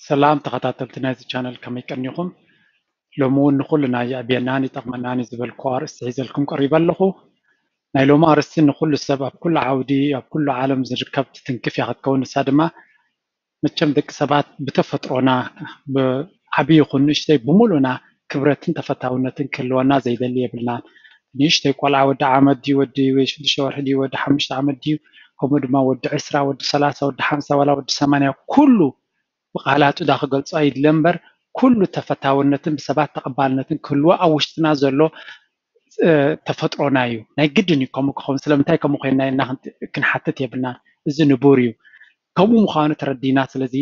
ሰላም ተኸታተልቲ ናይዚ ቻነል፣ ከመይ ቀኒኹም? ሎሚ እውን ንኹልና የዕብየናን ይጠቕመናን እዩ ዝበልኩዎ ኣርእስቲ ሒዘልኩም ቀሪበ ኣለኹ። ናይ ሎሚ ኣርእስቲ ንኹሉ ሰብ ኣብ ኩሉ ዓውዲ ኣብ ኩሉ ዓለም ዝርከብ ትትንክፍ እያ ክትከውን። ንሳ ድማ መቸም ደቂ ሰባት ብተፈጥሮና ብዓብዪ ይኹን ንእሽተይ ብምሉእና ክብረትን ተፈታውነትን ክህልወና ዘይደሊ የብልናን። ንእሽተይ ቆልዓ ወዲ ዓመት ድዩ ወዲ ወይ ሽዱሽተ ወርሒ ድዩ ወዲ ሓሙሽተ ዓመት ድዩ ከምኡ ድማ ወዲ ዕስራ ወዲ ሰላሳ ወዲ ሓምሳ ዋላ ወዲ ሰማንያ ኩሉ ብቃላቱ ዳ ክገልጾ ኣይድለ እምበር ኩሉ ተፈታውነትን ብሰባት ተቐባልነትን ክህልዎ ኣብ ውሽጥና ዘሎ ተፈጥሮና እዩ። ናይ ግድን እዩ ከምኡ ክኸውን። ስለምንታይ ከምኡ ኮይንና ኢልና ክንሓትት የብልናን። እዚ ንቡር እዩ። ከምኡ ምዃኑ ተረዲና ስለዚ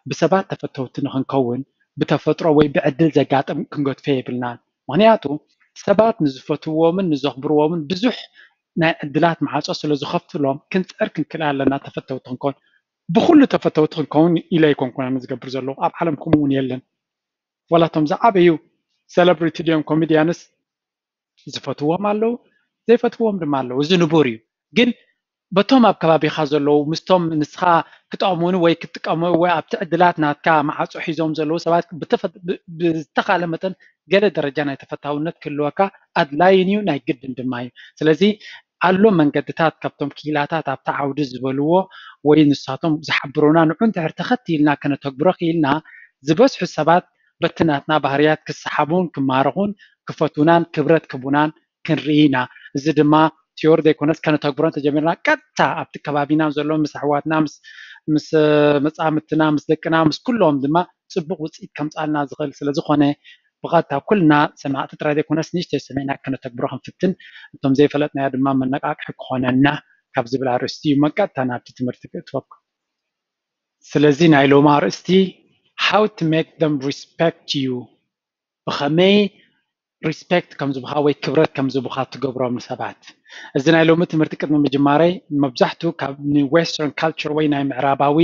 ብሰባት ተፈተውቲ ንክንከውን ብተፈጥሮ ወይ ብዕድል ዘጋጥም ክንገድፎ የብልናን። ምክንያቱ ሰባት ንዝፈትውዎምን ንዘኽብርዎምን ብዙሕ ናይ ዕድላት ማዕፆ ስለ ዝኸፍትሎም ክንፅዕር ክንክእል ኣለና። ተፈተውቲ ክንከውን ብኩሉ ተፈተውቲ ክንከውን ኢለ ኣይኮንኩን ኣነ ዝገብር ዘለኹ። ኣብ ዓለም ከምኡ እውን የለን። ዋላ እቶም ዝዓበዩ ሰለብሪቲ ድዮም ኮሜድያንስ ዝፈትዎም ኣለዉ፣ ዘይፈትዎም ድማ ኣለዉ። እዚ ንቡር እዩ። ግን በቶም ኣብ ከባቢኻ ዘለዉ ምስቶም ንስኻ ክጠቕሙን ወይ ክትጥቀሙ ወይ ኣብቲ ዕድላት ናትካ ማዕፆ ሒዞም ዘለዉ ሰባት ብዝተኻለ መጠን ገለ ደረጃ ናይ ተፈታውነት ክህልወካ ኣድላይን እዩ፣ ናይ ግድን ድማ እዩ። ስለዚ ኣሎ መንገድታት ካብቶም ክኢላታት ኣብቲ ዓውዲ ዝበልዎ ወይ ንሳቶም ዝሓብሩና ንዑ እንድሕር ተኸቲልና ከነተግብሮ ክኢልና ዝበዝሑ ሰባት በቲ ናትና ባህርያት ክሰሓቡን ክማረኹን ክፈትውናን ክብረት ክቡናን ክንርኢ ኢና። እዚ ድማ ቲዮሪ ዘይኮነስ ከነተግብሮ እንተጀሚርና ቀጥታ ኣብቲ ከባቢና ዘሎ ምስ ኣሕዋትና ምስ መፃምድትና ምስ ደቅና ምስ ኩሎም ድማ ፅቡቕ ውፅኢት ከምፃልና ዝኽእል ስለዝኾነ ብቐጥታ ኩልና ሰማዕቲ ጥራይ ዘይኮነስ ንእሽተይ ሰሚዕና ከነተግብሮ ክንፍትን እቶም ዘይፈለጥናዮ ድማ መነቃቅሒ ክኾነና ካብ ዝብል ኣርእስቲ እዩ መቀጥታ ናብቲ ትምህርቲ ክእትወኩም። ስለዚ ናይ ሎሚ ኣርእስቲ how to make them respect you ብኸመይ ሪስፔክት ከም ዝብኻ ወይ ክብረት ከም ዝብኻ ትገብሮም ንሰባት። እዚ ናይ ሎሚ ትምህርቲ ቅድሚ ምጅማረይ መብዛሕቱ ካብ ንዌስተርን ካልቸር ወይ ናይ ምዕራባዊ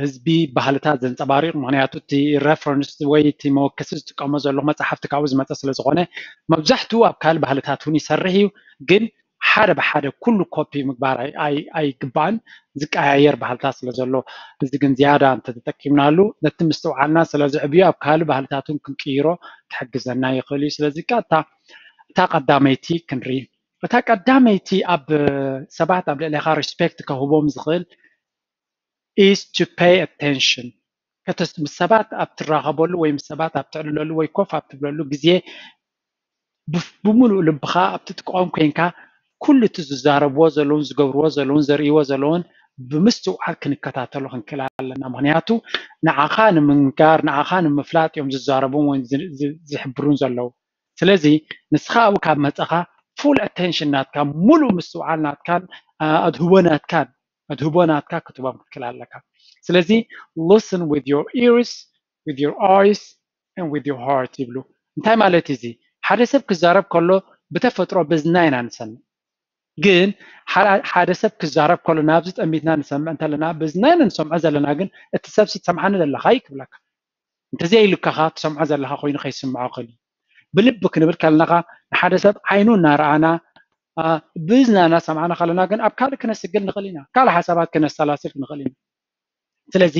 ህዝቢ ባህልታት ዘንፀባሪቕ ምክንያቱ እቲ ረፈረንስ ወይ እቲ መወከሲ ዝጥቀሞ ዘሎ መፅሓፍቲ ካብኡ ዝመፀ ስለ ዝኾነ መብዛሕቱ ኣብ ካልእ ባህልታት እውን ይሰርሕ እዩ። ግን ሓደ ብሓደ ኩሉ ኮፒ ምግባር ኣይግባእን። ዝቀያየር ባህልታት ስለ ዘሎ እዚ ግን ዝያዳ እንተተጠቂምናሉ ነቲ ምስትውዓልና ስለ ዝዕብዮ ኣብ ካልእ ባህልታት እውን ክንቅይሮ ክሕግዘና ይኽእል እዩ። ስለዚ ቀጥታ እታ ቀዳመይቲ ክንርኢ። እታ ቀዳመይቲ ኣብ ሰባት ኣብ ልዕሌኻ ሪስፔክት ከህቦም ዝኽእል is to pay attention። ምስ ሰባት ኣብ ትራኸበሉ ወይ ምስ ሰባት ኣብ ትዕልለሉ ወይ ኮፍ ኣብ ትብለሉ ግዜ ብምሉእ ልብኻ ኣብ ትጥቀም ኮይንካ ኩሉ እቲ ዝዛረብዎ ዘለውን ዝገብርዎ ዘለውን ዘርእይዎ ዘለውን ብምስትውዓል ክንከታተሎ ክንክእል ኣለና። ምክንያቱ ንዓኻ ንምንጋር ንዓኻ ንምፍላጥ እዮም ዝዛረቡን ወይ ዝሕብሩን ዘለዉ። ስለዚ ንስኻ ኣብኡ ካብ መፀኻ ፉል ኣቴንሽን ናትካ ሙሉእ ምስትውዓል ናትካን ኣድህቦ ናትካን ኣድህቦ ናትካ ክትቦም ክትክእል ኣለካ። ስለዚ listen with your ears, with your eyes and with your heart ይብሉ። እንታይ ማለት እዚ? ሓደ ሰብ ክዛረብ ከሎ ብተፈጥሮ ብዝና ኢና ንሰምዕ። ግን ሓደ ሰብ ክዛረብ ከሎ ናብዚ ጠሚትና ንሰምዕ እንተለና ብዝና ኢና ንሰምዖ ዘለና፣ ግን እቲ ሰብ ትሰምዓኒ ዘለኻ ይክብለካ። እንተዘይ ኢሉካኻ ትሰምዖ ዘለኻ ኮይኑ ከይስምዖ ክእል። ብልቢ ክንብል ከለናኻ ንሓደ ሰብ ዓይኑ እናረኣና ብዝና እናሰምዓና ከለና ግን ኣብ ካልእ ክነስግል ንኽእል ኢና፣ ካልእ ሓሳባት ክነሰላስል ንኽእል ኢና። ስለዚ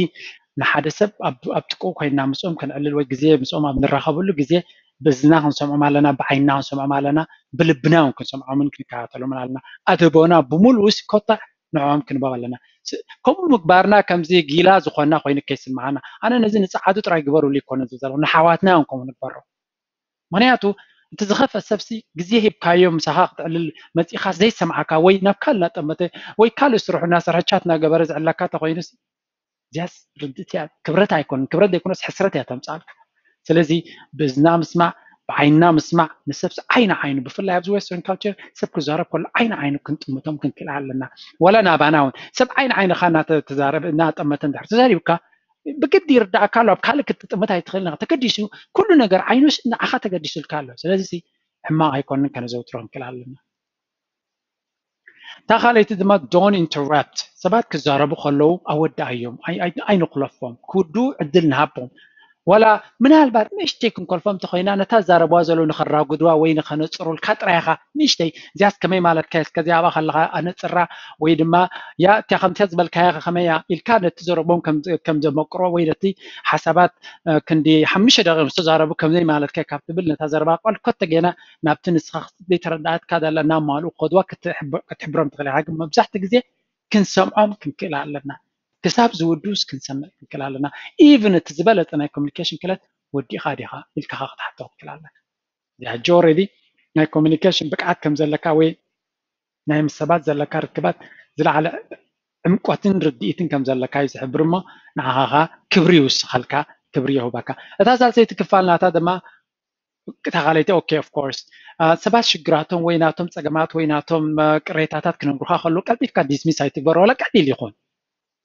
ንሓደ ሰብ ኣብ ጥቅኡ ኮይንና ምስኦም ክንዕልል ወይ ግዜ ምስኦም ኣብ ንራኸበሉ ግዜ ብእዝና ክንሰምዖም ኣለና፣ ብዓይንና ክንሰምዖም ኣለና፣ ብልብና እውን ክንሰምዖምን ክንከታተሎምን ኣለና። ኣድህቦና ብምሉኡ ኮታ ንዕኦም ክንበብ ኣለና። ከምኡ ምግባርና ከምዚ ጊላ ዝኾንና ኮይኑ ከይስምዓና። ኣነ ነዚ ንፀዓዱ ጥራይ ግበሩሉ ኣይኮነ ዝብል ዘለኹ፣ ንሓዋትና እውን ከምኡ ንግበሮ። ምክንያቱ እቲ ዝኸፍአ ሰብሲ ግዜ ሂብካዮ ምሳኻ ክትዕልል መፂኻ ዘይሰምዓካ ወይ ናብ ካልእ እናጠመተ ወይ ካልእ ስርሑ እናሰርሐ ቻት እናገበረ ዝዕለካ ተኮይኑሲ ዚያስ ርድእት እያ። ክብረት ኣይኮንን፣ ክብረት ዘይኮነስ ሕስረት እያ ተምፃልካ። ስለዚ ብእዝና ምስማዕ፣ ብዓይንና ምስማዕ፣ ንሰብሲ ዓይኒ ዓይኑ ብፍላይ ኣብዚ ዌስተርን ካልቸር ሰብ ክዛረብ ከሎ ዓይኒ ዓይኑ ክንጥምቶም ክንክእል ኣለና። ዋላ ናባና እውን ሰብ ዓይኒ ዓይንኻ እናተዛረበ እናጠመተ እንድሕር ተዛሪብካ ብግዲ ይርዳእካ ኣሎ። ኣብ ካልእ ክትጥምት ኣይትኽእልን ኢኻ። ተገዲሱ ኩሉ ነገር ዓይኑስ ንዓኻ ተገዲሱልካ ኣሎ። ስለዚ ሕማቕ ኣይኮንን ከነዘውትሮ ክንክእል ኣለና። እታ ካልኣይቲ ድማ don't interrupt፣ ሰባት ክዛረቡ ከለዉ ኣወድኣዮም፣ ኣይንኹለፎም፣ ክውድኡ ዕድል ንሃቦም። ዋላ ምናልባት ንእሽተይ ክንኮልፎም እንተኮይና ነታ ዛረብዋ ዘለዉ ንኸራጉድዋ ወይ ንኸነፅሩልካ ጥራይ ኢኻ ንእሽተይ እዚያስ ከመይ ማለትካ እስከ እዚኣ ኣብኣ ከለኻ ኣነፅራ ወይ ድማ ያ እቲያ ከምቲያ ዝበልካያ ከመያ ኢልካ ነቲ ዘረቦም ከም ዘመቅሮ ወይ ነቲ ሓሳባት ክንዲ ሓሙሽተ ደቂቕ ምስ ተዛረቡ ከምዘይ ማለትካ ካብ ትብል ነታ ዘረባ ቆልኮት ተገና ናብቲ ንስኻ ዘይተረዳእትካ ዘላ ናብ ማልኡ ክኸድዋ ክትሕብሮም ትኽእል ኢኻ ግን መብዛሕትኡ ግዜ ክንሰምዖም ክንክእል ኣለና ክሳብ ዝውዱስ ክንሰምዕ ክንክእል ኣለና even እቲ ዝበለፀ ናይ communication ክለት ወዲእኻ ዲኻ ኢልካ ክትሓቶ ክትክእል ኣለካ ሕጂ already ናይ communication ብቅዓት ከም ዘለካ ወይ ናይ ምስ ሰባት ዘለካ ርክባት ዝለዓለ ዕምቆትን ርድኢትን ከም ዘለካ እዩ ዝሕብር እሞ ንዓኻ ክብሪ ይውስኸልካ ክብሪ የህበካ እታ ሳልሰይቲ ክፋል ናታ ድማ ተኻለይቲ okay of course ሰባት ሽግራቶም ወይ ናቶም ፀገማት ወይ ናቶም ቅሬታታት ክነግሩካ ከለዉ ቀልጢፍካ dismiss ኣይትግበሮ ዋላ ቀሊል ይኹን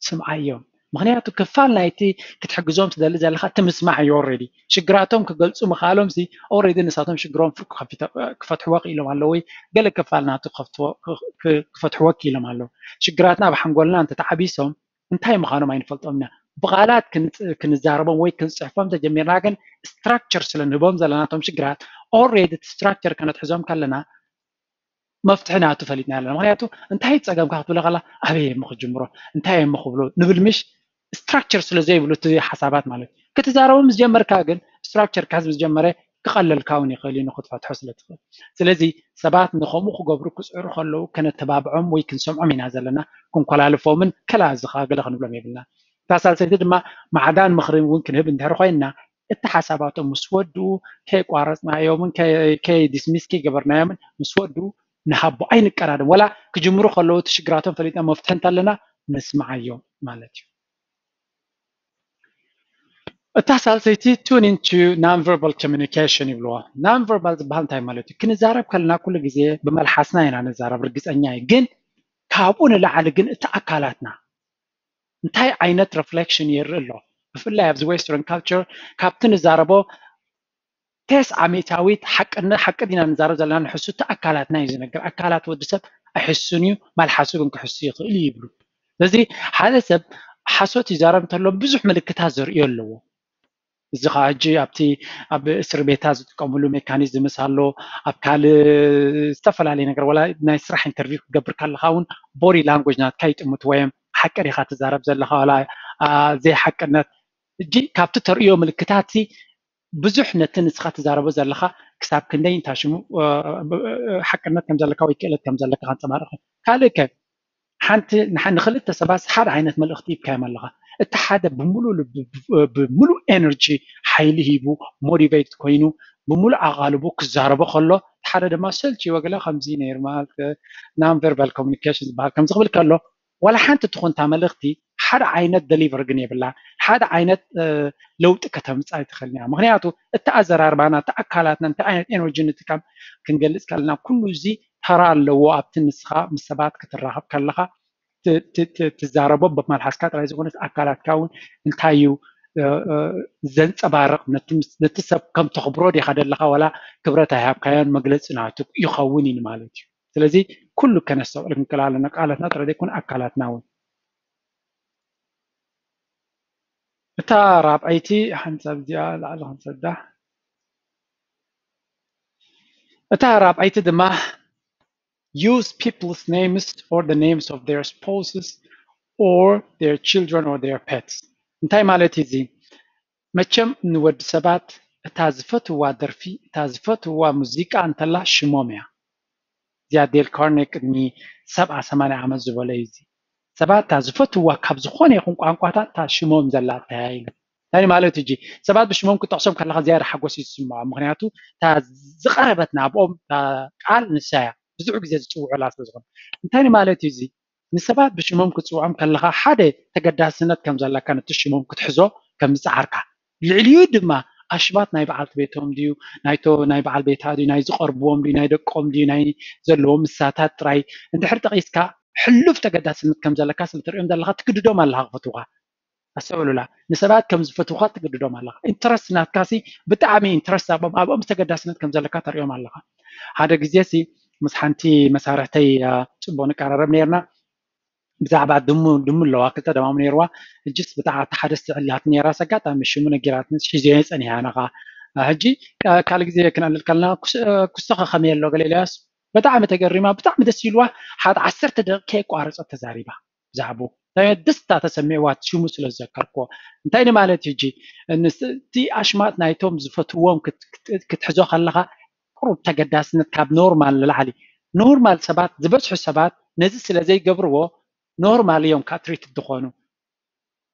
ስምዓዮም ምክንያቱ ክፋል ናይቲ ክትሕግዞም ትደሊ ዘለካ እቲ ምስማዕ እዩ already ሽግራቶም ክገልፁ ምክኣሎም ሲ already ንሳቶም ሽግሮም ክፈትሕዎ ክኢሎም ኣለዉ ወይ ገለ ክፋል ናቱ ክፈትሕዎ ክኢሎም ኣለዉ ሽግራትና ኣብ ሓንጎልና እንተተዓቢሶም እንታይ ምዃኖም ኣይንፈልጦም ኢና ብቓላት ክንዛረቦም ወይ ክንፅሕፎም ተጀሚርና ግን structure ስለ ንህቦም ዘለና ቶም ሽግራት already structure ከነትሕዞም ከለና መፍትሒ ናቱ ፈሊጥና ኣለና ምክንያቱ እንታይ ፀገምካ ክትብሎ ከላ ኣበይ እሞ ክጅምሮ እንታይ እሞ ክብሎ ንብል ምሽ structure ስለ ዘይብሉ እቲ ሓሳባት ማለት ክትዛረቡ ምስ ጀመርካ ግን structure ካ ምስ ጀመረ ክቐለልካ እውን ይኽእል እዩ ንክትፈትሖ ስለ ትኽእል ስለዚ ሰባት ንከምኡ ክገብሩ ክፅዕሩ ከለዉ ከነተባብዖም ወይ ክንሰምዖም ኢና ዘለና ክንኮላልፎምን ከላ እዚ ከዓ ገለ ክንብሎም የብልና እታ ሳልሰይቲ ድማ ማዕዳን ምኽሪ እውን ክንህብ እንድሕር ኮይንና እቲ ሓሳባቶም ምስ ወድኡ ከየቋረፅናዮምን ከይ dismiss ከይገበርናዮምን ምስ ወድኡ ንሃቦ ኣይንቀዳደም ወላ ክጅምሩ ከለዉ እቲ ሽግራቶም ፈሊጥና መፍትሒ እንተለና ንስምዓዮም ማለት እዩ እታ ሳልሰይቲ tune into non verbal communication ይብልዎ non verbal ዝበሃል እንታይ ማለት እዩ ክንዛረብ ከለና ኩሉ ግዜ ብመልሓስና ኢና ንዛረብ ርግፀኛ እዩ ግን ካብኡ ንላዕሊ ግን እቲ ኣካላትና እንታይ ዓይነት reflection የርኢ ኣሎ ብፍላይ ኣብዚ western culture ካብቲ ንዛረቦ ቴስ ዓሚታዊት ሓቅነ ሓቂ ዲና ንዛረብ ዘለና ንሕሱ እቲ ኣካላትና እዩ ዝነግር ኣካላት ወዲ ሰብ ኣይሕሱን እዩ መልሓሱ ግን ክሕሱ ይኽእል እዩ ይብሉ ስለዚ ሓደ ሰብ ሓሶት ይዛረብ እንተሎ ብዙሕ ምልክታት ዘርእዮ ኣለዎ እዚ ከዓ ሕጂ ኣብቲ ኣብ እስር ቤታ ዝጥቀምሉ ሜካኒዝምስ ኣሎ ኣብ ካልእ ዝተፈላለየ ነገር ወላ ናይ ስራሕ interview ክትገብር ከለካ እውን body language ናትካ ይጥምትዎ እዮም ሓቂ ዲካ ትዛረብ ዘለካ ወላ ዘይሓቅነት ሕጂ ካብቲ ተርእዮ ምልክታት ብዙሕ ነቲ ንስኻ ትዛረቦ ዘለኻ ክሳብ ክንደይ እንታይ ሽሙ ሓቅነት ከም ዘለካ ወይ ክእለት ከም ዘለካ ከንፀባርቕ ካልእ ከ ሓንቲ ንክልተ ሰባት ሓደ ዓይነት መልእኽቲ ሂብካዮም ኣለኻ እቲ ሓደ ብምሉእ ልቢ ብምሉእ energy ሓይሊ ሂቡ motivate ኮይኑ ብምሉእ ኣቓልቡ ክዛረቦ ከሎ ሓደ ድማ ሰልችዎ ገለ ከምዚ ነይሩ ማለት non verbal communication ዝበሃል ከምዚ ክብል ከሎ ዋላ ሓንቲ ትኹን እታ መልእኽቲ ሓደ ዓይነት deliver ግን የብላን ሓደ ዓይነት ለውጢ ከተምፅእ ኣይትኽእልን እያ ምክንያቱ እቲ ኣዘራርባና እቲ ኣካላትና እንታይ ዓይነት energy ንጥቀም ክንገልፅ ከለና ኩሉ እዚ ተራ ኣለዎ ኣብቲ ንስኻ ምስ ሰባት ክትራኸብ ከለኻ ትዛረቦ ብመልሓስካ ጥራይ ዝኾነስ ኣካላትካ እውን እንታይ እዩ ዘንፀባርቕ ነቲ ሰብ ከም ተኽብሮ ዲኻ ደለኻ ዋላ ክብረት ኣይሃብካዮን መግለፂ ናቱ ይኸውን እዩ ማለት እዩ ስለዚ ኩሉ ከነስተውዕል ክንክእል ኣለና ቃላትና ጥራይ ዘይኮነ ኣካላትና እውን እታ ራብዐይቲ ሓንሳብ እዚኣ ላዕሊ ክንሰዳ እታ ራብዐይቲ ድማ use people's names or the names of their spouses or their children or their pets እንታይ ማለት እዩ እዚ መቸም ንወዲ ሰባት እታ ዝፈትዋ ደርፊ እታ ዝፈትዋ ሙዚቃ እንተላ ሽሞም እያ እዚኣ ዴል ካርኔ ቅድሚ ሰብዓ ሰማንያ ዓመት ዝበሎ እዩ እዚ ሰባት እታ ዝፈትዋ ካብ ዝኾነ ይኹን ቋንቋታት እታ ሽሞም ዘላ ተያይሉ እንታይ ማለት እዩ ሰባት ብሽሞም ክጠቕሶም ከለካ ዝያዳ ሓጎስ እዩ ዝስምዖም ምክንያቱ እታ ዝቀረበት ናብኦም ቃል ንሳ እያ ብዙሕ ግዜ ዝፅውዑላ ስለ ዝኾነ እንታይ ማለት እዩ እዚ ንሰባት ብሽሞም ክትፅውዖም ከለካ ሓደ ተገዳስነት ከም ዘለካ ነቲ ሽሞም ክትሕዞ ከም ዝፀዓርካ ልዕሊኡ ድማ ኣሽማት ናይ በዓልቲ ቤቶም ድዩ ናይቶ ናይ በዓል ቤታ ድዩ ናይ ዝቀርብዎም ድዩ ናይ ደቆም ድዩ ናይ ዘለዎም ምሳታት ጥራይ እንድሕር ጠቂስካ ሕሉፍ ተገዳስነት ከም ዘለካ ስለ ትርእዮም ዘለካ ትግድዶም ኣለካ ክፈትውካ ኣስተውዕሉላ ንሰባት ከም ዝፈትውካ ትግድዶም ኣለካ interest ናትካ ሲ ብጣዕሚ interest ኣብኦም ኣብኦም ተገዳስነት ከም ዘለካ ተርእዮም ኣለካ ሓደ ግዜ ሲ ምስ ሓንቲ መሳርሕተይ ፅቡቅ ንቀራረብ ነርና ብዛዕባ ድሙ ድሙ ኣለዋ ክልተ ደማሙ ነይርዋ። ሕጅስ ብታዕቲ ሓደ ስዕላት ነይራ ኣጋጣሚ ሽሙ ነጊራትኒ ሒዘዮ ጸኒሓ ኣነ ኸዓ። ሕጂ ካልእ ግዜ ክነዕልል ከለና ኩስኸ ከመይ ኣሎ ገለ ኢለያስ ብጣዕሚ ተገሪማ ብጣዕሚ ደስ ኢልዋ። ሓደ ዓሰርተ ደቂቕ ከየቋረጸት ተዛሪባ ብዛዕባኡ ደስታ ተሰሚዕዋ ሽሙ ስለ ዝዘከርክዎ። እንታይ ንማለት እዩ ሕጂ እቲ ኣሽማት ናይቶም ዝፈትዎም ክትሕዞ ከለኻ ቁሩብ ተገዳስነት ካብ ኖርማል ንላዕሊ ኖርማል ሰባት ዝበዝሑ ሰባት ነዚ ስለ ዘይገብርዎ ኖርማል እዮም ካብ ትሪት ዝኾኑ።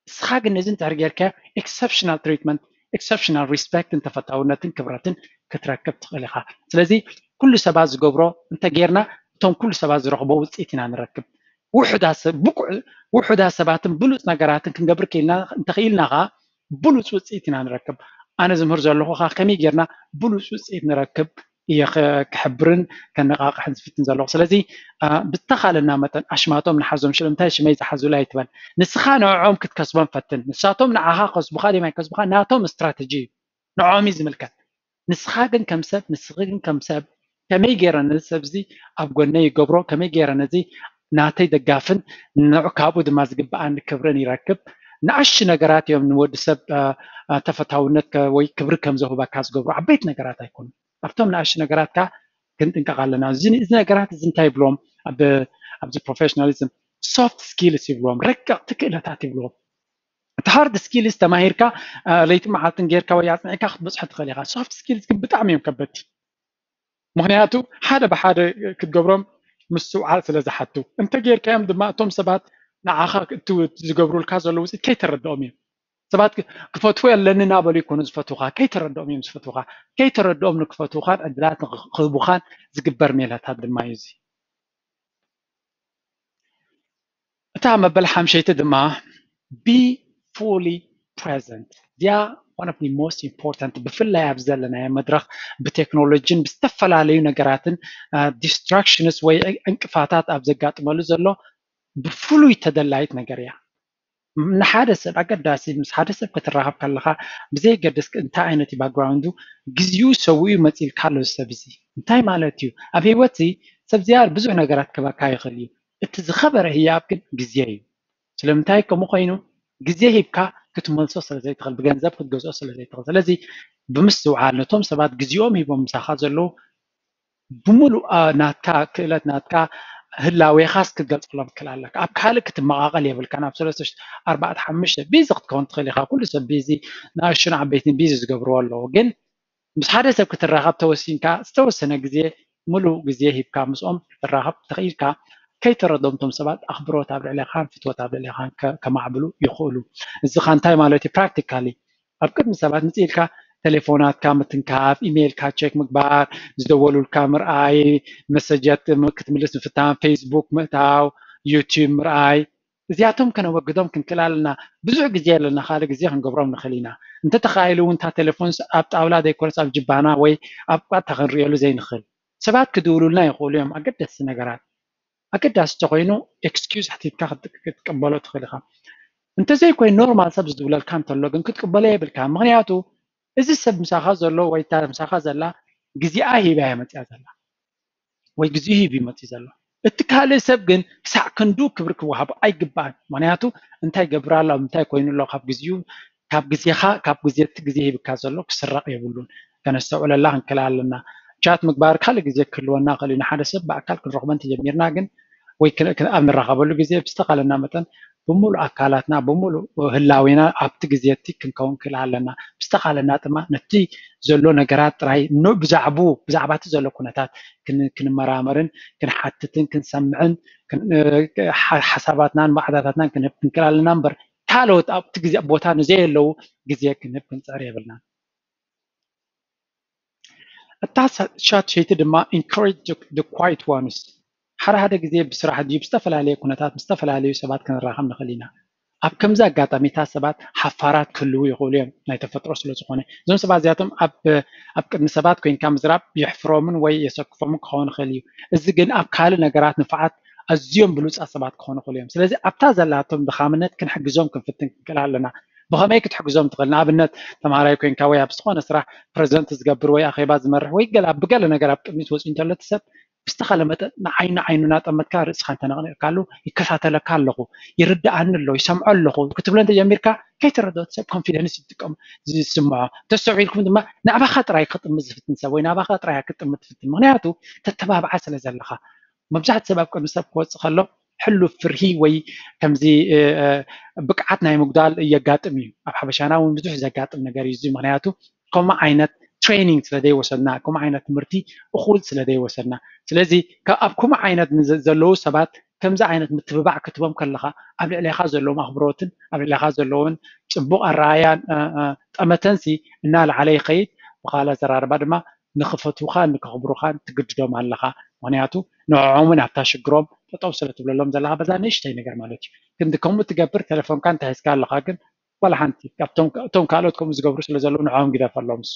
ንስኻ ግን ነዚ እንድሕር ጌርካዮ exceptional treatment exceptional respect ን ተፈታውነትን ክብረትን ክትረክብ ትኽእል ኢኻ። ስለዚ ኩሉ ሰባት ዝገብሮ እንተጌርና እቶም ኩሉ ሰባት ዝረኽቦ ውፅኢት ኢና ንረክብ። ውሑዳት ሰብ ብቁዕ ውሑዳት ሰባትን ብሉፅ ነገራትን ክንገብር ክኢልና እንተኽኢልና ኸዓ ብሉፅ ውፅኢት ኢና ንረክብ። ኣነ ዝምህር ዘለኹ ኸዓ ከመይ ጌርና ብሉፅ ውፅኢት ንረክብ እየ ክሕብርን ከነቃቅሕን ዝፍትን ዘለኹ። ስለዚ ብተኻለና መጠን ኣሽማቶም ንሓዞም። ሽሎም እንታይ ሽመይ ዝሓዙላ ኣይትበል። ንስኻ ንዕዖም ክትከስቦም ፈትን። ንሳቶም ንዓኻ ከስቡኻ ድዮም ኣይከስቡኻ ናቶም ስትራተጂ እዩ። ንዕኦም እዩ ዝምልከት። ንስኻ ግን ከም ሰብ ንስኺ ግን ከም ሰብ ከመይ ገይረ ነዚ ሰብ እዚ ኣብ ጎነይ ይገብሮ ከመይ ገይረ ነዚ ናተይ ደጋፍን ንዑ ካብኡ ድማ ዝግብኣኒ ክብርን ይረክብ። ንኣሽ ነገራት እዮም ንወዲ ሰብ ተፈታውነት ወይ ክብሪ ከም ዘህበካ ዝገብሩ ዓበይቲ ነገራት ኣይኮኑ። ኣብቶም ንኣሽ ነገራት ከ ክንጥንቀቕ ኣለና። እዚ ነገራት እዚ እንታይ ይብሎም ኣብዚ ፕሮፌሽናሊዝም soft skills ይብልዎም፣ ረቀቕቲ ክእለታት ይብልዎም። እቲ hard skills ተማሂርካ ለይቲ መዓልትን ጌርካ ወይ ኣፅኒዕካ ክትበፅሖ ትኽእል ኢኻ። Soft skills ግን ብጣዕሚ እዮም ከበድቲ። ምኽንያቱ ሓደ ብሓደ ክትገብሮም ምስትውዓል ስለ ዝሓቱ። እንተ ጌርካዮም ድማ እቶም ሰባት ንዓኻ ዝገብሩልካ ዘለዉ ውፅኢት ከይተረድኦም እዮም። ሰባት ክፈትዎ ኣለኒ እናበሉ ይኮኑ ዝፈትውኻ፣ ከይተረድኦም እዮም ዝፈትውኻ። ከይተረድኦም ንክፈትውኻን ዕድላት ንክህቡኻን ዝግበር ሜላታት ድማ እዩ እዚ። እታ መበል ሓምሸይቲ ድማ be fully present እዚኣ one of the most important ብፍላይ ኣብ ዘለናዮ መድረኽ ብቴክኖሎጂን ብዝተፈላለዩ ነገራትን distractions ወይ ዕንቅፋታት ኣብ ዘጋጥመሉ ዘሎ ብፍሉይ ተደላይት ነገር እያ። ንሓደ ሰብ ኣገዳሲ ምስ ሓደ ሰብ ክትራኸብ ከለኻ ብዘየገድስ እንታይ ዓይነት እዩ background ኡ ግዜኡ ሰዊኡ መፂልካ ኣሎ ሰብ እዚ እንታይ ማለት እዩ? ኣብ ህይወት እዚ ሰብ ዝያር ብዙሕ ነገራት ክበካ ይኽእል እዩ። እቲ ዝኸበረ ህያብ ግን ግዜ እዩ። ስለምንታይ ከምኡ ኮይኑ ግዜ ሂብካ ክትመልሶ ስለ ዘይትኽእል ብገንዘብ ክትገዝኦ ስለ ዘይትኽእል። ስለዚ ብምስትውዓል ነቶም ሰባት ግዜኦም ሂቦም ምሳኻ ዘለዉ ብምሉእ ናትካ ክእለት ናትካ ህላዌኻስ ክትገልፀሎም ትክእል ኣለካ። ኣብ ካልእ ክትመቃቀል የብልካን። ኣብ ሰለስተ ኣርባዕተ ሓሙሽተ ቢዚ ክትከውን ትኽእል ኢኻ። ኩሉ ሰብ ቢዚ ንኣሽቱን ዓበይትን ቢዚ ዝገብርዎ ኣለዉ። ግን ምስ ሓደ ሰብ ክትራኸብ ተወሲንካ ዝተወሰነ ግዜ ምሉእ ግዜ ሂብካ ምስኦም ክትራኸብ ተኽኢልካ ከይተረዶም እቶም ሰባት ኣኽብሮት ኣብ ልዕሌኻን ፍትወት ኣብ ልዕሌኻን ከማዕብሉ ይኽእሉ። እዚ ኻ እንታይ ማለት እዩ? ፕራክቲካሊ ኣብ ቅድሚ ሰባት ምጽእ ኢልካ ቴሌፎናትካ ምትንካፍ፣ ኢሜይልካ ቸክ ምግባር፣ ዝደወሉልካ ምርኣይ፣ መሰጃት ክትምልስ ምፍታን፣ ፌስቡክ ምእታው፣ ዩቲዩብ ምርኣይ፣ እዚኣቶም ከነወግዶም ክንክእል ኣለና። ብዙሕ ግዜ ኣለና፣ ካልእ ግዜ ክንገብሮም ንኽእል ኢና። እንተተኻኢሉ እውን እታ ቴሌፎን ኣብ ጣውላ ዘይኮነስ ኣብ ጅባና ወይ ኣብ ቋታ ክንርእየሉ ዘይንኽእል። ሰባት ክድውሉልና ይኽእሉ እዮም፣ ኣገደስቲ ነገራት። ኣገዳሲ ተኾይኑ ኤክስኪዩዝ ኣሕቲትካ ክትቅበሎ ትኽእል ኢኻ። እንተዘይኮይኑ ኖርማል ሰብ ዝድውለልካ እንተሎ ግን ክትቅበሎ የብልካ። ምኽንያቱ እዚ ሰብ ምሳኻ ዘሎ ወይ እታ ምሳኻ ዘላ ግዜኣ ሂባ እያ መፅያ ዘላ ወይ ግዜኡ ሂቡ እዩ መፅዩ ዘሎ። እቲ ካልእ ሰብ ግን ክሳዕ ክንዱ ክብሪ ክወሃቦ ኣይግባእን። ምኽንያቱ እንታይ ይገብር ኣሎ፣ እንታይ ኮይኑ ኣሎ፣ ካብ ግዜኡ ካብ ግዜኻ ካብ ግዜ እቲ ግዜ ሂብካ ዘሎ ክስረቕ የብሉን። ከነስተውዕለላ ክንክእል ኣለና። ቻት ምግባር ካልእ ግዜ ክህልወና ይኽእል እዩ። ንሓደ ሰብ ብኣካል ክንረኽቦ እንተጀሚርና ግን ወይ ኣብ ንራኸበሉ ግዜ ብዝተኻለና መጠን ብምሉእ ኣካላትና ብምሉእ ህላዌና ኣብቲ ግዜ እቲ ክንከውን ክእል ኣለና። ብዝተኻለና ድማ ነቲ ዘሎ ነገራት ጥራይ ብዛዕቡ ብዛዕባ እቲ ዘሎ ኩነታት ክንመራመርን ክንሓትትን ክንሰምዕን ሓሳባትናን ማዕዳታትናን ክንህብ ክንክእል ኣለና እምበር ካልኦት ኣብቲ ግዜ ቦታ ንዘየለዉ ግዜ ክንህብ ክንፅዕር የብልናን። እታ ሻት ሸይቲ ድማ encourage the quiet ones ሓደ ሓደ ግዜ ብስራሕ ድዩ ብዝተፈላለየ ኩነታት ምስ ዝተፈላለዩ ሰባት ክንራኸብ ንኽእል ኢና። ኣብ ከምዚ ኣጋጣሚታት ሰባት ሓፋራት ክህልዉ ይኽእሉ እዮም ናይ ተፈጥሮ ስለ ዝኾነ። እዞም ሰባት እዚኣቶም ኣብ ኣብ ቅድሚ ሰባት ኮይንካ ምዝራብ የሕፍሮምን ወይ የሰክፎምን ክኸውን ይኽእል እዩ። እዚ ግን ኣብ ካልእ ነገራት ንፉዓት ኣዝዮም ብሉፃት ሰባት ክኾኑ ይኽእሉ እዮም። ስለዚ ኣብታ ዘላቶም ድኻምነት ክንሕግዞም ክንፍትን ክንክእል ኣለና። ብኸመይ ክትሕግዞም ትኽእል? ንኣብነት ተምሃራይ ኮይንካ ወይ ኣብ ዝኾነ ስራሕ ፕረዘንት ዝገብር ወይ ኣኼባ ዝመርሕ ወይ ገለ ብገለ ነገር ኣብ ቅድሚት ወፂኡ እንተሎ እቲ ሰብ ብዝተኻለ መጠን ንዓይኑ ዓይኑ እናጠመትካ ርእስኻ እንተነቕኒቕካሉ ይከታተለካ ኣለኹ፣ ይርድኣኒ ኣሎ፣ ይሰምዖ ኣለኹ ክትብሎ እንተጀሚርካ ከይተረድኦ ሰብ ኮንፊደንስ ይጥቀም ዝስምዖ። ተሰዊልኩም ድማ ናባኻ ጥራይ ክጥምት ዝፍትን ሰብ ወይ ናባኻ ጥራይ ክትጥምት ትፍትን፣ ምክንያቱ ተተባብዓ ስለ ዘለኻ። መብዛሕትኡ ሰብ ኣብ ቅድሚ ሰብ ክወፅእ ከሎ ሕሉፍ ፍርሂ ወይ ከምዚ ብቅዓት ናይ ምጉዳል የጋጥም እዩ። ኣብ ሓበሻና እውን ብዙሕ ዘጋጥም ነገር እዩ። ምክንያቱ ከምኡ ዓይነት ትሬኒንግ ስለ ዘይወሰድና፣ ከምኡ ዓይነት ትምህርቲ እኹል ስለ ዘይወሰድና። ስለዚ ኣብ ከምኡ ዓይነት ዘለዉ ሰባት ከምዚ ዓይነት ምትብባዕ ክትቦም ከለኻ ኣብ ልዕሌኻ ዘለዎም ኣኽብሮትን ኣብ ልዕሌኻ ዘለዎን ፅቡቕ ኣረኣያን ጠመተንሲ እናለዓለ ይኸይድ። ብኻልእ ኣዘራርባ ድማ ንኽፈትውኻን ንከኽብሩኻን ትግድዶም ኣለኻ። ምክንያቱ ንዕዖምን ኣብታ ሽግሮም ጠጠው ስለ ትብለሎም ዘለኻ በዛ ንእሽተይ ነገር ማለት እዩ። ክንዲ ከምኡ ትገብር ቴሌፎንካ እንተሒዝካ ኣለኻ ግን ዋላ ሓንቲ እቶም ካልኦት ከምኡ ዝገብሩ ስለ ዘለዉ ንዕኦም ግደፈሎም። እሱ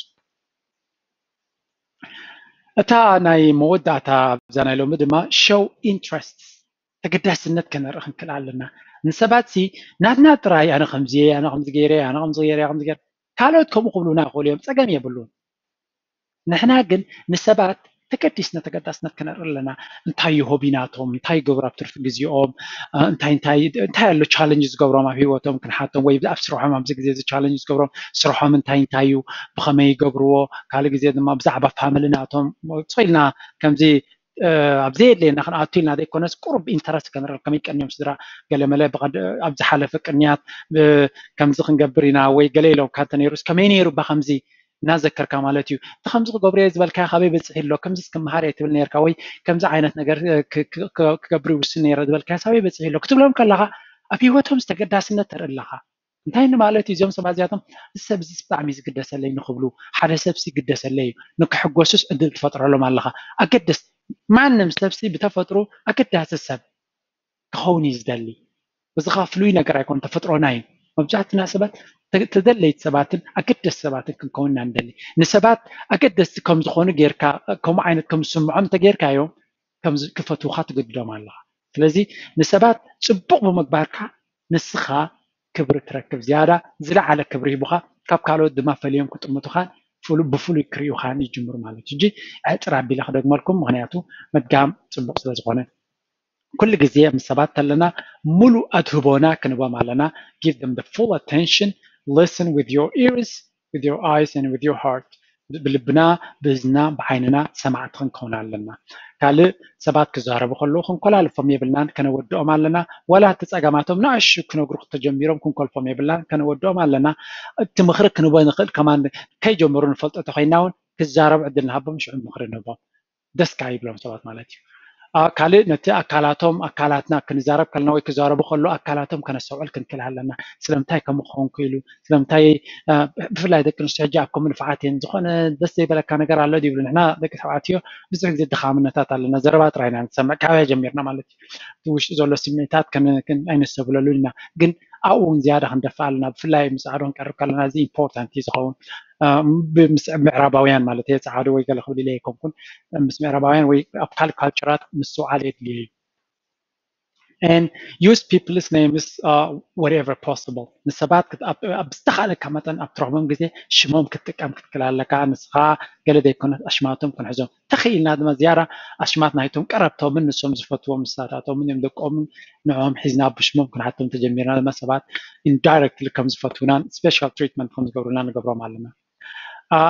እታ ናይ መወዳእታ ኣብዛ ናይ ሎሚ ድማ ሸው ኢንትረስት ተገዳስነት ከነርኢ ክንክእል ኣለና። ንሰባት ሲ ናትና ጥራይ ኣነ ከምዚ ኣነ ከምዚ ገይረ ኣነ ከምዚ ገይረ ከምዚ ገይረ ካልኦት ከምኡ ክብሉና ይኽእሉ እዮም፣ ፀገም የብሉን። ንሕና ግን ንሰባት ተገዲስና ተገዳስነት ክነርኢ ኣለና። እንታይ እዩ ሆቢ ናቶም፣ እንታይ ይገብሩ ኣብ ትርፊ ግዜኦም፣ እንታይ እንታይ እንታይ ኣሎ ቻለንጅ ዝገብሮም ኣብ ሂወቶም ክንሓቶም ወይ ኣብ ስርሖም ኣብዚ ግዜ እዚ ቻለንጅ ዝገብሮም ስርሖም እንታይ እንታይ እዩ፣ ብኸመይ ይገብርዎ፣ ካልእ ግዜ ድማ ብዛዕባ ፋሚሊ ናቶም ስቕ ኢልና ከምዚ ኣብ ዘየድለየና ክንኣቱ ኢልና ዘይኮነስ ቁሩብ ኢንተረስት ከንርኢ ከመይ ቀንዮም ስድራ ገለመለ ኣብ ዝሓለፈ ቅንያት ከምዚ ክንገብር ኢና ወይ ገለ ኢሎምካ እንተነይሩስ ከመይ ነይሩ ባ ከምዚ እናዘከርካ ማለት እዩ። እቲ ከምዚ ክገብርዮ ዝበልካዮ ካበይ በፂሑ ኣሎ፣ ከምዚ ክመሃር እየ ትብል ነርካ ወይ ከምዚ ዓይነት ነገር ክገብር ይውስን ነይረ ዝበልካዮ ሳበይ በፂሑ ኣሎ ክትብሎም ከለካ ኣብ ሂወቶም ዝተገዳስነት ተርኢ ኣለካ። እንታይ ንማለት እዩ? እዚኦም ሰባት እዚኣቶም እዚ ሰብ እዚ ብጣዕሚ ዝግደሰለይ ንክብሉ፣ ሓደ ሰብ ሲ ይግደሰለይ እዩ ንክሕጎሱስ ዕድል ትፈጥረሎም ኣለካ። ኣገደስ ማንም ሰብ ሲ ብተፈጥሮ ኣገዳሲ ሰብ ክኸውን እዩ ዝደሊ። እዚ ከዓ ፍሉይ ነገር ኣይኮን፣ ተፈጥሮና እዩ። መብዛሕትና ሰባት ተደለይቲ ሰባትን ኣገደስ ሰባትን ክንከውን ኢና ንደሊ። ንሰባት ኣገደስቲ ከም ዝኾኑ ጌርካ ከምኡ ዓይነት ከም ዝስምዖም እንተጌርካዮም ክፈትውካ ትገድዶም ኣለካ። ስለዚ ንሰባት ፅቡቅ ብምግባርካ ንስኻ ክብሪ ትረክብ፣ ዝያዳ ዝለዓለ ክብሪ ሂቡካ ካብ ካልኦት ድማ ፈልዮም ክጥምቱኻን ብፍሉይ ክርእዩኻን ይጅምሩ ማለት እዩ። ሕጂ ዕጥር ኣቢለ ክደግመልኩም፣ ምክንያቱ ምድጋም ፅቡቅ ስለዝኾነ። ኩሉ ግዜ ምስ ሰባት ተለና ሙሉእ ኣድህቦና ክንቦም ኣለና። Give them the full attention, listen with your ears, with your eyes and with your heart. ብልብና፣ ብእዝና፣ ብዓይንና ሰማዕቲ ክንከውን ኣለና። ካልእ ሰባት ክዛረቡ ከለዉ ክንኮላልፎም የብልናን፣ ከነወድኦም ኣለና። ዋላ እቲ ጸገማቶም ንኣሽቱ ክነግሩ ተጀሚሮም ክንኮልፎም የብልናን፣ ከነወድኦም ኣለና። እቲ ምኽሪ ክንቦ ንኽእል ከማን ከይጀመሩ ንፈልጦ ተኾይና እውን ክዛረቡ ዕድል ንሃቦም፣ ሽዑ ምኽሪ ንህቦም። ደስ ከኣ ይብሎም ሰባት ማለት እዩ። ካልእ ነቲ ኣካላቶም ኣካላትና ክንዛረብ ከለና ወይ ክዛረቡ ከለዉ ኣካላቶም ከነስተውዕል ክንክእል ኣለና። ስለምንታይ ከምኡ ክኸውን ክኢሉ? ስለምንታይ ብፍላይ ደቂ ኣንስትዮ ሕጂ ኣብ ከምኡ ንፍዓት እየን። ዝኾነ ደስ ዘይበለካ ነገር ኣሎ ድይብሉ? ንሕና ደቂ ተባዕትዮ ብዙሕ ግዜ ድኻምነታት ኣለና። ዘረባ ጥራይ ኢና ንሰምዕ፣ ካበይ ጀሚርና ማለት እዩ። እቲ ውሽጢ ዘሎ ስምዒታት ኣይነስተብህለሉን ኢና። ግን ኣብኡ እውን ዝያዳ ክንደፍእ ኣለና። ብፍላይ ምስ ጸዓዱ ክንቀርብ ከለና እዚ ኢምፖርታንት እዩ ዝኸውን። ምስ ምዕራባውያን ማለት እየ፣ ጸዓዱ ወይ ገለ ክብል ኢለ ኣይኮንኩን፣ ምስ ምዕራባውያን ወይ ኣብ ካልእ ካልቸራት ምስትውዓል የድልዮ እዩ። And use people's names wherever possible። ንሰባት ኣብ ዝተኻእለካ መጠን ኣብ ትረኽቦም ግዜ ሽሞም ክትጥቀም ክትክእል ኣለካ። ንስኻ ገለ ዘይኮነት ኣሽማቶም ክንሕዞም ተኽኢልና ድማ ዝያዳ ኣሽማት ናይቶም ቀረብቶምን ንሶም ዝፈትዎም ንሳታቶምን እዮም ደቆምን ንዕኦም ሒዝና ብሽሞም ክንሓቶም ተጀሚርና ድማ ሰባት ኢንዳይረክትሊ ከም ዝፈትውናን ስፔሻል ትሪትመንት ከም ዝገብሩና ንገብሮም ኣለና።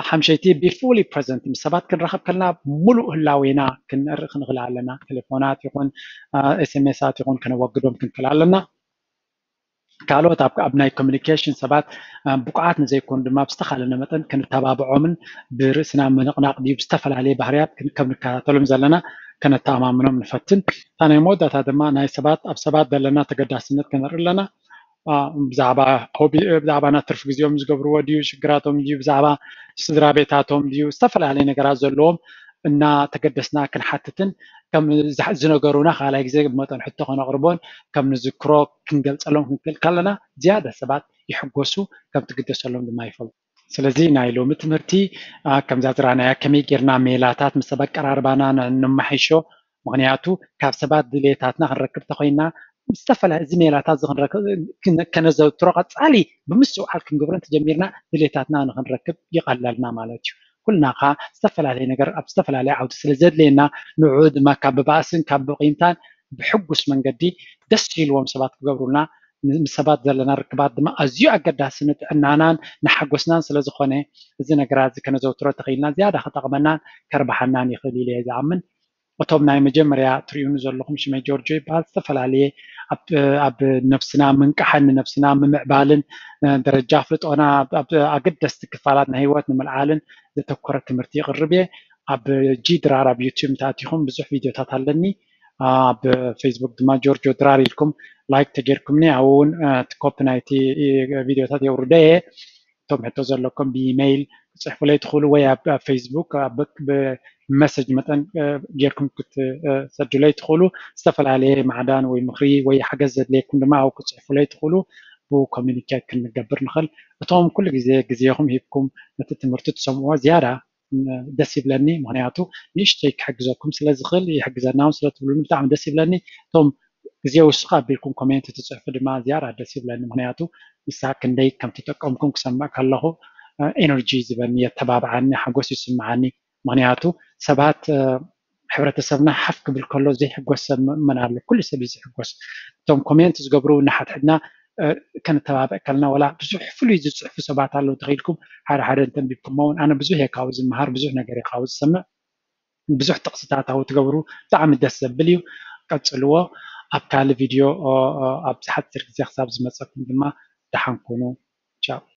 ሓምሸይቲ be fully present፣ ምስ ሰባት ክንራኸብ ከለና ሙሉእ ህላዌና ክንርኢ ክንኽእል ኣለና። ቴሌፎናት ይኹን ኤስኤምኤሳት ይኹን ከነወግዶም ክንክእል ኣለና። ካልኦት ኣብ ናይ ኮሚኒኬሽን ሰባት ብቁዓት ንዘይኮኑ ድማ ብዝተኻለነ መጠን ክንተባብዖምን ብርእስና ምንቕናቕ ድዩ ብዝተፈላለየ ባህርያት ከም ንከታተሎም ዘለና ከነተኣማምኖም ንፈትን። እታ ናይ መወዳእታ ድማ ናይ ሰባት ኣብ ሰባት ዘለና ተገዳስነት ከነርኢ ኣለና። ብዛዕባ ሆቢ ብዛዕባ ናይ ትርፊ ግዜኦም ዝገብርዎ ድዩ ሽግራቶም ድዩ ብዛዕባ ስድራ ቤታቶም ድዩ ዝተፈላለየ ነገራት ዘለዎም እናተገደስና ክንሓትትን ከም ዝነገሩና ካልኣይ ግዜ ብመጠን ሕቶ ከነቕርቦን ከም ንዝክሮ ክንገልፀሎም ክንክእል ከለና ዝያዳ ሰባት ይሕጎሱ ከም ትግደሰሎም ድማ ይፈልጡ። ስለዚ ናይ ሎሚ ትምህርቲ ከምዛ ዝረኣናያ ከመይ ጌርና ሜላታት ምስ ሰብ ኣቀራርባና ነማሒሾ ምክንያቱ ካብ ሰባት ድሌታትና ክንረክብ ተኮይና ዝተፈላለ እዚ ሜላታት እዚ ከነዘውትሮ ቀፃሊ ብምስትውዓል ክንገብሮ እንተጀሚርና ድሌታትና ንክንረክብ ይቐለልና ማለት እዩ። ኩልና ከዓ ዝተፈላለየ ነገር ኣብ ዝተፈላለየ ዓውዲ ስለ ዘድልየና ንዑ ድማ ካብ ብባእስን ካብ ብቂምታን ብሕጉስ መንገዲ ደስ ኢልዎም ሰባት ክገብሩልና ምስ ሰባት ዘለና ርክባት ድማ ኣዝዩ ኣገዳሲ ንጥዕናናን ንሓጎስናን ስለዝኾነ እዚ ነገራት እዚ ከነዘውትሮ ተኽኢልና ዝያዳ ክጠቕመናን ከርባሓናን ይኽእል ኢለ ዝኣምን። እቶም ናይ መጀመርያ ትሪኡኒ ዘለኹም ሽመይ ጆርጆ ይበሃል። ዝተፈላለየ ኣብ ነብስና ምንቃሕን ንነብስና ምምዕባልን ደረጃ ፍልጦና ኣብ ኣገደስቲ ክፋላት ናይ ህይወት ንምልዓልን ዘተኮረ ትምህርቲ ይቕርብ እየ። ኣብ ጂ ድራር ኣብ ዩቲዩብ እንተኣቲኹም ብዙሕ ቪድዮታት ኣለኒ። ኣብ ፌስቡክ ድማ ጆርጆ ድራር ኢልኩም ላይክ ተጌርኩምኒ ኣብኡ እውን ኮፒ ናይቲ ቪድዮታት የውርደ እየ። እቶም ሕቶ ዘለኩም ብኢሜይል ክፅሕፉለይ ትኽእሉ ወይ ኣብ ፌስቡክ ብመሰጅ መጠን ጌርኩም ክትሰዱለይ ትኽእሉ። ዝተፈላለየ ማዕዳን ወይ ምኽሪ ወይ ሓገዝ ዘድልየኩም ድማ ኣብኡ ክትፅሕፉለይ ትኽእሉ። ብኡ ኮሚኒኬት ክንገብር ንኽእል። እቶም ኩሉ ግዜ ግዜኹም ሂብኩም ነቲ ትምህርቲ ትሰምዕዎ ዝያዳ ደስ ይብለኒ። ምኽንያቱ ንእሽተይ ክሕግዘኩም ስለዝኽእል ይሕግዘና እውን ስለትብሉኒ ብጣዕሚ ደስ ይብለኒ። እቶም ግዜ ውስኽ ኣቢልኩም ኮሜንት ትፅሕፉ ድማ ዝያዳ ደስ ይብለኒ። ምኽንያቱ ንሳ ክንደይ ከም ተጠቀምኩም ክሰምዕ ከለኹ ኤነርጂ ዝህበኒ፣ የተባብዓኒ፣ ሓጎስ ይስምዓኒ። ምኽንያቱ ሰባት ሕብረተሰብና ሓፍ ክብል ከሎ ዘይሕጎስ ሰብ መን ኣሎ? ኩሉ ሰብ እዩ ዝሕጎስ። እቶም ኮሜንት ዝገብሩ ንሓድሕድና ከነተባብዕ ከለና ዋላ ብዙሕ ፍሉይ ዝፅሕፉ ሰባት ኣለዉ ተኺልኩም ሓደ ሓደ እንተንቢብኩሞ እውን ኣነ ብዙሕ እየ ካብኡ ዝመሃር ብዙሕ ነገር እየ ካብኡ ዝሰምዕ ብዙሕ ጥቕስታት ኣብኡ ትገብሩ ብጣዕሚ ደስ ዘብል እዩ ቀፅልዎ ኣብ ካልእ ቪድዮ ኣብ ዝሓፅር ግዜ ክሳብ ዝመፀኩም ድማ ደሓን ኩኑ ቻው